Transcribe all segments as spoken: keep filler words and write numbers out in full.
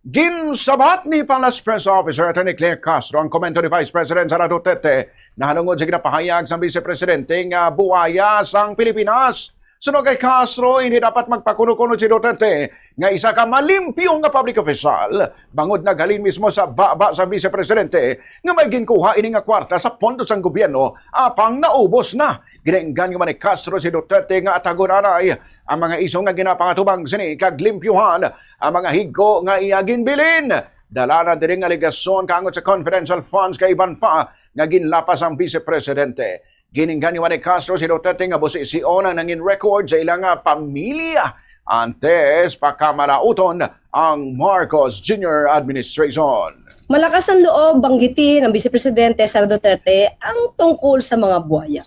Ginsabat ni Palace Press Officer Attorney Claire Castro ang komento ni Vice President Sara Duterte nahanungod sa ginapahayag sang Vice Presidente nga buaya sang Pilipinas. Suno kay Castro, hindi dapat magpakuno-kuno si Duterte nga isa ka malimpyo nga public official, bangod naghalin mismo sa baba sa Vice Presidente nga may ginkuha ini nga kwarta sa pondo sang gobyerno apang naubos na. Ginainggan man ni Castro si Duterte nga atagon anay ang mga isyu nga ginapangatubang sini kag limpyuhan ang mga higko nga iya ginbilin. Dala na diri nga alegasyon kaangod sa confidential funds kag iban pa nga ginlapas ang Vice Presidente. Ginainggan man ni Castro si Duterte nga busi sia ang nangin record sa ila nga pamilya antes pa kamalauton ang Marcos Junior administration. Malakas ang loob banggitin ang Vice Presidente Sara Duterte ang tungkol sa mga buaya.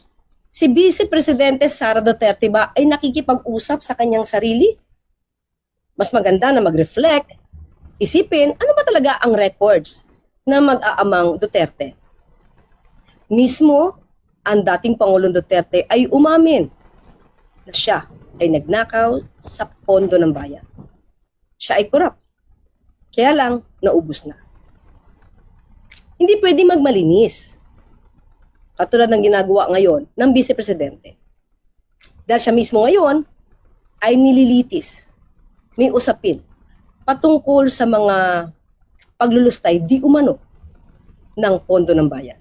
Si Vice Presidente Sara Duterte ba ay nakikipag-usap sa kanyang sarili? Mas maganda na mag-reflect, isipin ano ba talaga ang records na mag-aamang Duterte. Mismo ang dating Pangulong Duterte ay umamin na siya ay nagnakaw sa pondo ng bayan. Siya ay korap. Kaya lang, naubos na. Hindi pwede magmalinis. Katulad ng ginagawa ngayon ng Vice Presidente. Dahil siya mismo ngayon ay nililitis, may usapin patungkol sa mga paglulustay di umano ng pondo ng bayan.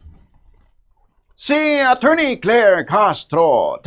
Si Attorney Claire Castro,